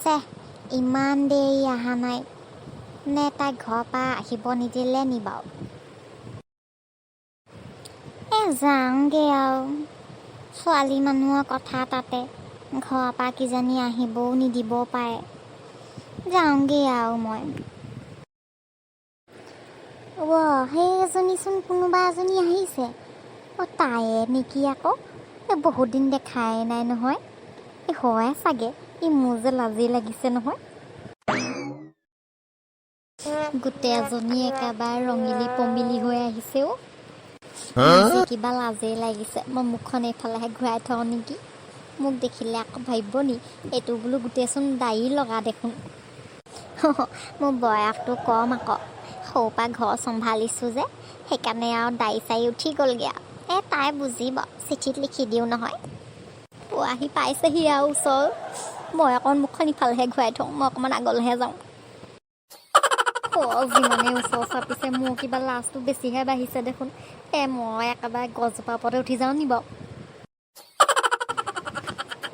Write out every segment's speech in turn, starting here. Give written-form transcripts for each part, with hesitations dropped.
চেহ, ইমান দেৰি অহা নাই নে? তাইক ঘৰৰ পৰা আহিব নিদিলে নি বাৰু? এ, যাওঁগৈ আৰু। ছোৱালী মানুহৰ কথা, তাতে ঘৰৰ পৰা কিজানি আহিবও নিদিবও পাৰে। যাওঁগৈ আৰু মই। অ', সেই এজনীচোন কোনোবা এজনী আহিছে। অ', তায়ে নেকি আকৌ? এই বহুত দিন দেখাই নাই নহয়। এই হয় চাগে। ই, মোৰ যে লাজেই লাগিছে নহয়। গোটেই এজনী একেবাৰে ৰঙিলী পমিলি হৈ আহিছে অ'। মোৰ যে কিবা লাজেই লাগিছে। মই মুখখন এইফালেহে ঘূৰাই থওঁ নেকি? মোক দেখিলে আকৌ ভাবিব নি এইটো বোলো গোটেইচোন দাড়ি লগা দেখোন। মোৰ বয়সটো কম আকৌ, সৰুৰ পৰা ঘৰ চম্ভালিছোঁ যে, সেইকাৰণে আৰু দাড়ি চাড়ি উঠি গ'লগৈ আৰু। এই তাই বুজিব, চিঠিত লিখি দিওঁ নহয়। অ', আহি পাইছেহি আৰু ওচৰ। মই অকণ মুখখন ইফালেহে ঘূৰাই থওঁ, মই অকণমান আগলৈহে যাওঁ। অ', যিমানেই ওচৰ চাপিছে, মোৰ কিবা লাজটো বেছিহে বাঢ়িছে দেখোন। এ, মই একেবাৰে গছজোপাৰ ওপৰতে উঠি যাওঁ নি বাৰু?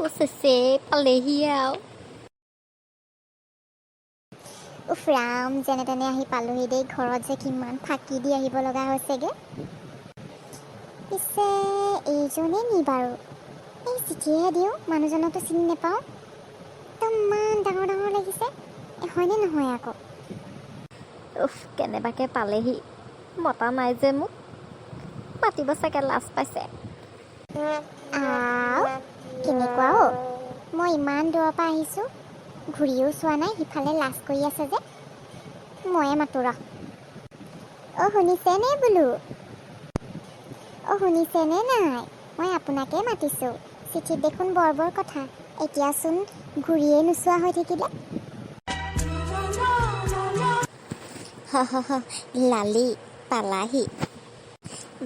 অ', চেচে, পালেহিয়ে আৰু। উফ ৰাম, যেনে তেনে আহি পালোহি দেই ঘৰত। যে কিমান ফাঁকি দি আহিব লগা হৈছেগৈ। পিছে এইজনেই নি বাৰু? এই চিঠিহে দিওঁ, মানুহজনকতো চিনি নাপাওঁ। একদম ইমান ডাঙৰ ডাঙৰ লাগিছে। এই হয়নে নহয় আকৌ? উফ, কেনেবাকৈ পালেহি। মতা নাই যে মোক। মাতিব চাগে লাজ পাইছে। আও, কেনেকুৱা অ'! মই ইমান দূৰৰ পৰা আহিছোঁ, ঘূৰিও চোৱা নাই সিফালে। লাজ কৰি আছে যে। ময়ে মাতো ৰহ। অ', শুনিছেনে বোলো? অ', শুনিছেনে নাই? মই আপোনাকে মাতিছোঁ। চিঠিত দেখোন বৰ বৰ কথা, এতিয়াচোন ঘূৰিয়ে নোচোৱা হৈ থাকিলে। লালি, পালাহি।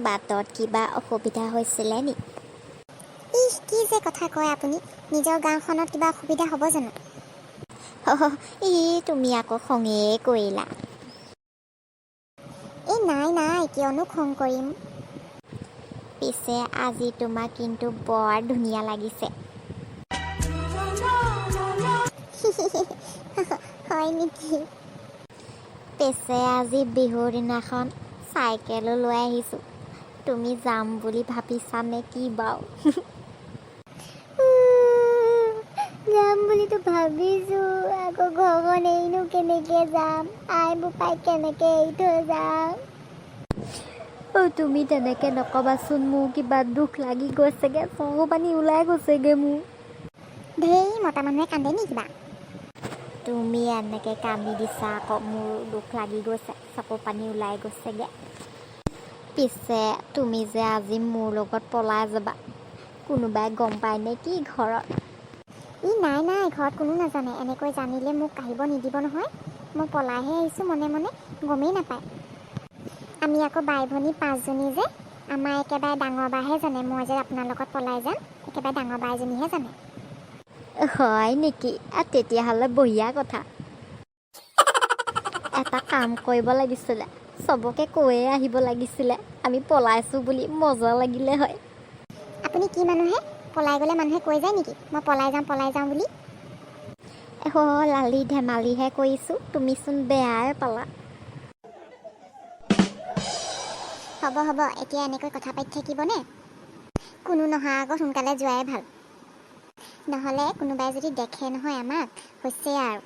বাটত কিবা অসুবিধা হৈছিলে নি? ইহ, কি যে কথা কয় আপুনি! নিজৰ গাঁওখনত কিবা অসুবিধা হ'ব জানো? ই, তুমি আকৌ খঙেই কৰিলা। এই নাই নাই, কিয়নো খং কৰিম? পিছে আজি তোমাক কিন্তু বৰ ধুনীয়া লাগিছে। হয় নেকি? পিছে আজি বিহুৰ দিনাখন চাইকেলো লৈ আহিছোঁ। তুমি যাম বুলি ভাবিছানে কি বাৰু? যাম বুলিতো ভাবিছোঁ, আকৌ ঘৰখন এৰিনো কেনেকৈ যাম? আই বোপাইক কেনেকৈ এৰি থৈ যাম? অ', তুমি তেনেকৈ নক'বাচোন, মোৰ কিবা দুখ লাগি গৈছেগৈ, চকু পানী ওলাই গৈছেগৈ মোৰ। ধেই, মতা মানুহে কান্দে নি কিবা? তুমি এনেকৈ কান্দি দিছা আকৌ, মোৰ দুখ লাগি গৈছে, চকু পানী ওলাই গৈছেগৈ। পিছে তুমি যে আজি মোৰ লগত পলাই যাবা, কোনোবাই গম পায় নে কি ঘৰত? ই, নাই নাই, ঘৰত কোনো নাজানে। এনেকৈ জানিলে মোক আহিব নিদিব নহয়। মই পলাইহে আহিছোঁ মনে মনে, গমেই নাপায়। আমি আকৌ বাই ভনী পাঁচজনী যে, আমাৰ একেবাৰে ডাঙৰ বাহে জানে মই যে আপোনাৰ লগত পলাই যাম। একেবাৰে ডাঙৰ বাইজনীহে জানে। হয় নেকি? তেতিয়াহ'লে বঢ়িয়া কথা। এটা কাম কৰিব লাগিছিলে, চবকে কৈয়ে আহিব লাগিছিলে আমি পলাইছোঁ বুলি। মজা লাগিলে হয়। আপুনি কি মানুহে? পলাই গ'লে মানুহে কৈ যায় নেকি মই পলাই যাওঁ পলাই যাওঁ বুলি? অ' লালি, ধেমালিহে কৰিছোঁ, তুমিচোন বেয়াই পালা। হ'ব হ'ব, এতিয়া এনেকৈ কথা পাতি থাকিবনে? কোনো নহা আগত সোনকালে যোৱাই ভাল। নহ'লে কোনোবাই যদি দেখে নহয় আমাক, হৈছে আৰু।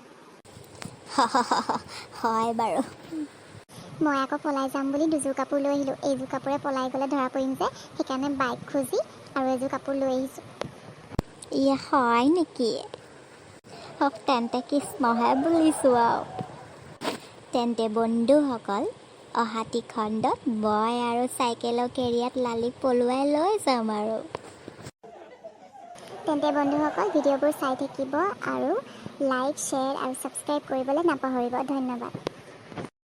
হয় বাৰু। মই আকৌ পলাই যাম বুলি দুযোৰ কাপোৰ লৈ আহিলোঁ। এইযোৰ কাপোৰে পলাই গ'লে ধৰা পৰিম যে, সেইকাৰণে বাইক খুজি আৰু এযোৰ কাপোৰ লৈ আহিছোঁ। ই, হয় নেকি? হওক তেন্তে, কৃষ্ণহে বুলিছোঁ আৰু। তেন্তে বন্ধুসকল, অহাটি খণ্ডত মই আৰু চাইকেলৰ কেৰিয়াত লালিক পলুৱাই লৈ যাম আৰু। তেন্তে বন্ধুসকল, ভিডিঅ'বোৰ চাই থাকিব আৰু লাইক, শ্বেয়াৰ আৰু ছাবস্ক্ৰাইব কৰিবলৈ নাপাহৰিব। ধন্যবাদ।